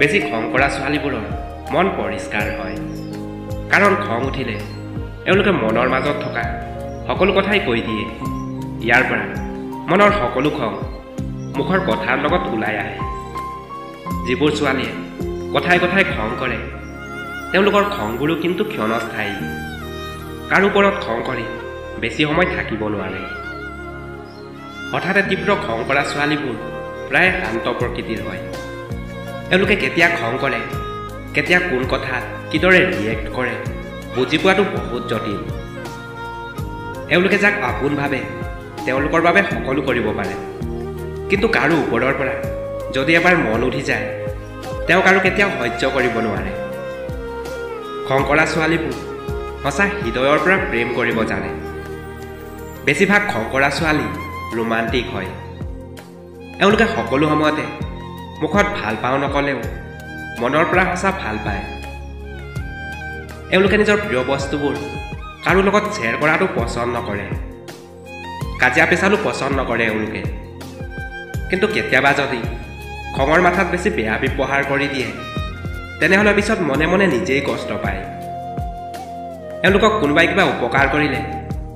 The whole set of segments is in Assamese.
বেছি খং কৰা ছোৱালীবোৰৰ মন পৰিষ্কাৰ হয়, কাৰণ খং উঠিলে এওঁলোকে মনৰ মাজত থকা সকলো কথাই কৈ দিয়ে। ইয়াৰ পৰা মনৰ সকলো খং মুখৰ কথাৰ লগত ওলাই আহে। যিবোৰ ছোৱালীয়ে কথাই কথাই খং কৰে তেওঁলোকৰ খংবোৰো কিন্তু ক্ষণস্থায়ী। কাৰো ওপৰত খং কৰি বেছি সময় থাকিব নোৱাৰে। হঠাতে তীব্ৰ খং কৰা ছোৱালীবোৰ প্ৰায় শান্ত প্ৰকৃতিৰ হয়। এওঁলোকে কেতিয়া খং কৰে, কেতিয়া কোন কথাত কিদৰে ৰিয়েক্ট কৰে বুজি পোৱাটো বহুত জটিল। এওঁলোকে যাক আপোন ভাবে তেওঁলোকৰ বাবে সকলো কৰিব পাৰে, কিন্তু কাৰো ওপৰৰ পৰা যদি এবাৰ মন উঠি যায় তেওঁক আৰু কেতিয়াও সহ্য কৰিব নোৱাৰে। খং কৰা ছোৱালীবোৰ সঁচা হৃদয়ৰ পৰা প্ৰেম কৰিব জানে। বেছিভাগ খং কৰা ছোৱালী ৰোমান্টিক হয়। এওঁলোকে সকলো সময়তে মুখত ভাল পাওঁ নক'লেও মনৰ পৰা সঁচা ভাল পায়। এওঁলোকে নিজৰ প্ৰিয় বস্তুবোৰ কাৰো লগত শ্বেয়াৰ কৰাটো পচন্দ নকৰে। কাজিয়া পেচালো পচন্দ নকৰে এওঁলোকে। কিন্তু কেতিয়াবা যদি খঙৰ মাথাত বেছি বেয়া ব্যৱহাৰ কৰি দিয়ে তেনেহ'লে পিছত মনে মনে নিজেই কষ্ট পায়। এওঁলোকক কোনোবাই কিবা উপকাৰ কৰিলে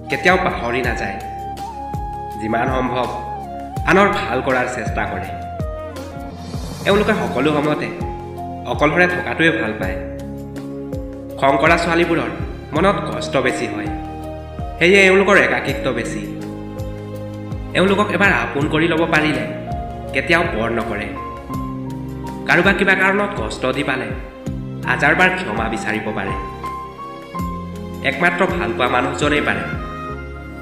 কেতিয়াও পাহৰি নাযায়। যিমান সম্ভৱ আনৰ ভাল কৰাৰ চেষ্টা কৰে। এওঁলোকে সকলো সময়তে অকলশৰে থকাটোৱে ভাল পায়। খং কৰা ছোৱালীবোৰৰ মনত কষ্ট বেছি হয়, সেয়ে এওঁলোকৰ একাকিত্ব বেছি। এওঁলোকক এবাৰ আপোন কৰি ল'ব পাৰিলে কেতিয়াও পৰ নকৰে। কাৰোবাক কিবা কাৰণত কষ্ট দি পালে হাজাৰবাৰ ক্ষমা বিচাৰিব পাৰে। একমাত্ৰ ভাল পোৱা মানুহজনেই পাৰে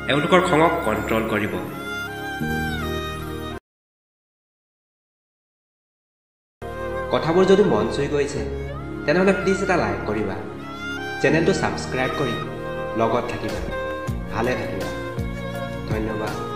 এওঁলোকৰ খঙক কণ্ট্ৰল কৰিব। কথাবোৰ যদি মন চুই গৈছে তেনেহ'লে প্লিজ এটা লাইক কৰিবা, চেনেলটো ছাবস্ক্ৰাইব কৰি লগত থাকিবা। ভালে থাকিবা। ধন্যবাদ।